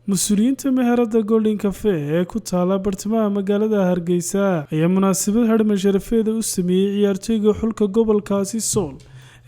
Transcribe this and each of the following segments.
Mas-uuliyiinta meherada Golden Cafe ee ku taala bartamaha magaalada Hargeysa ayaa munaasabad hadhma sharafeeda u sameeyey ciyaartoyga xulka gobolkaasi Sool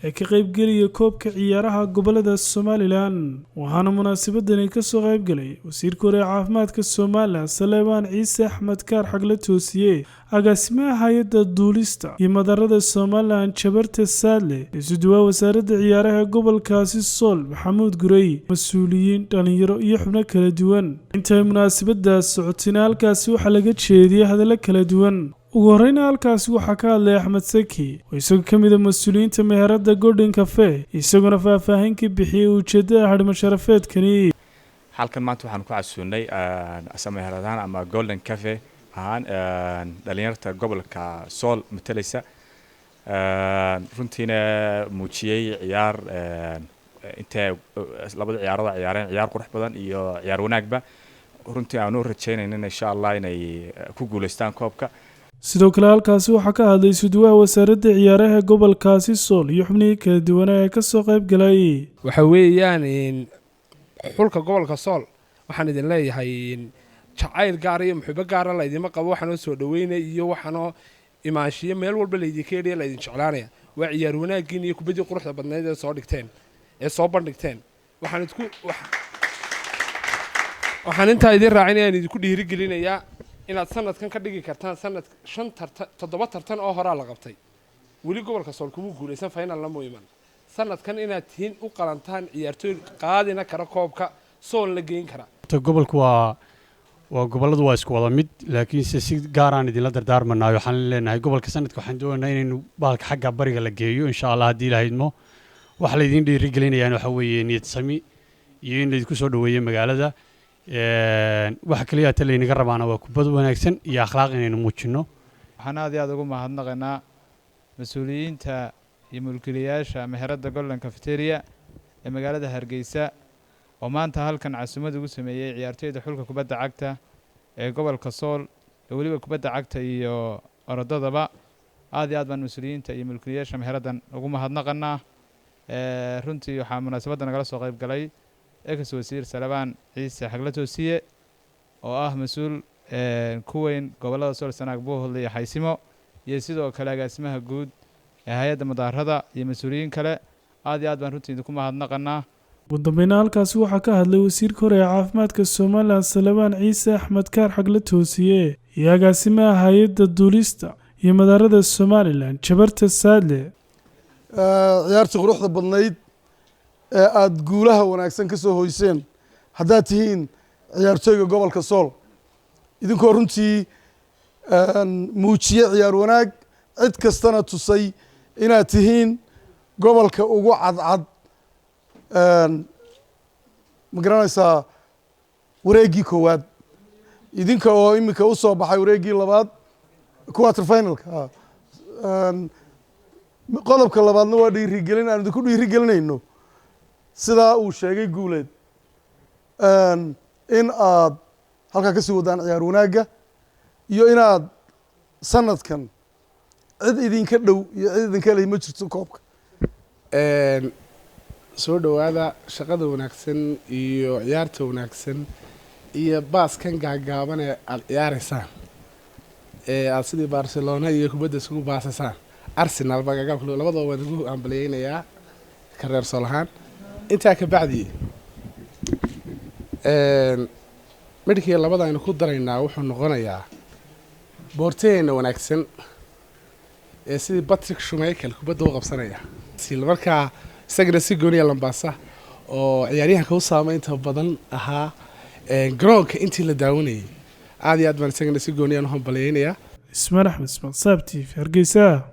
ee ka qaybgelaya koobka ciyaaraha gobolada Somaliland. Waxaana munaasabadani kasoo qaybgalay wasiirka hore ee caafimaadka Somaliland, Saleebaan Ciise Axmed Kaar Xagle Toosiye, agaasimaha hay-adda duulista iyo madarada Somaliland, Jabarte Saadle, isuduwaa wasaaradda ciyaaraha gobolkaasi Sool, Maxamuud Gurey, mas-uuliyiin, dhalinyaro iyo xubno kala duwan. Intay munaasabadaas socotina halkaasi waxaa laga jeediyey hadallo kala duwan. Ugu horeyna halkaasi waxaa ka hadlay Axmed Saki, oo isagoo ka mid a mas-uuliyiinta meherada Golden Cafe, isaguna faahfaahin ka bixiyey ujeedada hadhmo sharafeedkani. Halkan maanta waxaan ku casuunay meherad ahaan ama Golden Cafe ahaan dhalinyarta gobolka Sool matalaysa, runtiina muujiyey ciyaar intay labada ciyaarada ciyaareen, ciyaar qurux badan iyo ciyaar wanaagba. Runtii aan u rajaynaynin, insha Allah, inay ku guuleystaan koobka. Sidoo kale halkaasi waxaa ka hadlay isuduwaha wasaaradda ciyaaraha gobolkaasi Sool iyo xubnihii kala duwanaa ee kasoo qayb galay. Waxa weeyaan, xulka gobolka Sool waxaan idin leeyahay jacayl gaara iyo muxubo gaara laydima qabo. Waxaanoo soo dhaweynaya iyo waxaanoo imaanshiyo meel walba laydinka edhaya, laydin jeclaanaya, waa ciyaar wanaaggiin iyo kubaddii quruxda badnayd ee soo dhigteen, ee soo bandhigteen. Waxaan idku waxaan intaa idin raacinayaan, idinku dhiirigelinayaa inaad sanadkan ka dhigi kartaan sanad shan tartan, toddoba tartan oo horaa la qabtay, weli gobolka Sool kuma guulaysan, finalna mu iman. Sanadkan inaad tihiin u qalantaan ciyaartooy qaadina kara koobka, Sool la geyn kara. Gobolku waa gobolladu waa isku wada mid, laakiinse si gaaraan idinla dardaarmanaayo. Waxaan leenahay gobolka sanadka waxaan doonaynaa inaynu baalka xagga bariga la geeyo, insha Allah, haddii Ilaah idmo. Waxa laydiin dhiirigelinayaan waxa weeye niyad sami iyo in laydinku soo dhoweeyo magaalada. Waxa kaliya ta laynaga rabaana waa kubad wanaagsan iyo akhlaaq inaynu muujinno. Waxaan aad iyo aad ugu mahadnaqaynaa mas-uuliyiinta iyo mulkiilayaasha meheradda Golden Cafeteria ee magaalada Hargeysa oo maanta halkan casuumad ugu sameeyey ciyaartoyda xulka kubadda cagta ee gobolka Sool, ee weliba kubadda cagta iyo orodadaba. Aad iyo aad baan mas-uuliyiinta iyo mulkiilayaasha meheraddan ugu mahadnaqanaa. Runtii waxaa munaasabadda nagala soo qayb galay ex wasiir Salabaan Ciise Xagle Toosiye oo ah mas-uul ku weyn gobollada Sool, Sanaag, Buuhoodle iyo Xaysimo, iyo sidoo kale agaasimaha guud ee hay-adda madaarada iyo mas-uuliyiin kale. Aad iyo aad baan runtii idinku mahadnaqanaa. Ugu dambeyna halkaasi waxaa ka hadlay wasiirka hore ee caafimaadka Somaliland, Salebaan Ciise Axmed Kaar Xagle Toosiye, iyo agaasimaha hay-adda duulista iyo madaarada Somaliland, Jabarte Saadle. Ciyaartii quruxda badnayd ee aada guulaha wanaagsan ka soo hoyseen haddaad tihiin ciyaartooyga gobolka Sool, idinkoo runtii muujiye ciyaar wanaag, cid kastana tusay inaad tihiin gobolka ugu cadcad, ma garanaysaa, wareeggii koowaad, idinka oo iminka u soo baxay wareeggii labaad, quarter finalka. Qodobka labaadna waa dhiirigelin aan idinku dhiirigelinayno, sidaa uu sheegay Guuleed, in aad halkaa ka sii wadaan ciyaar wanaagga iyo inaad sanadkan cid idinka dhow iyo cid idinka leh ma jirto koobka. Soo dhowaada. Shaqada wanaagsan iyo ciyaarta wanaagsan iyo baaskan gaagaaban ee aada ciyaaraysaan, ee aada sidii Barcelona iyo kubadda isugu baasasaan, Arsenal baa gaagaabka, labadaba waan igu hambaliyeynayaa ka reer Sool ahaan. Intaa ka bacdi, midhkii labada aynu ku daraynaa wuxuu noqonayaa boortaheenna wanaagsan ee sidii Patrick Schmeichel kubadda u qabsanaya. Markaa isagana si gooniya Lambaasa oo ciyaaryahanka u saameynta badan ahaa garoonka intii la daawanayay, aad iyo aad baan isagana si gooniyaan u hambaliyeynayaa. Ismaan Axmed Ismaan, Saab TV, Hargeysa.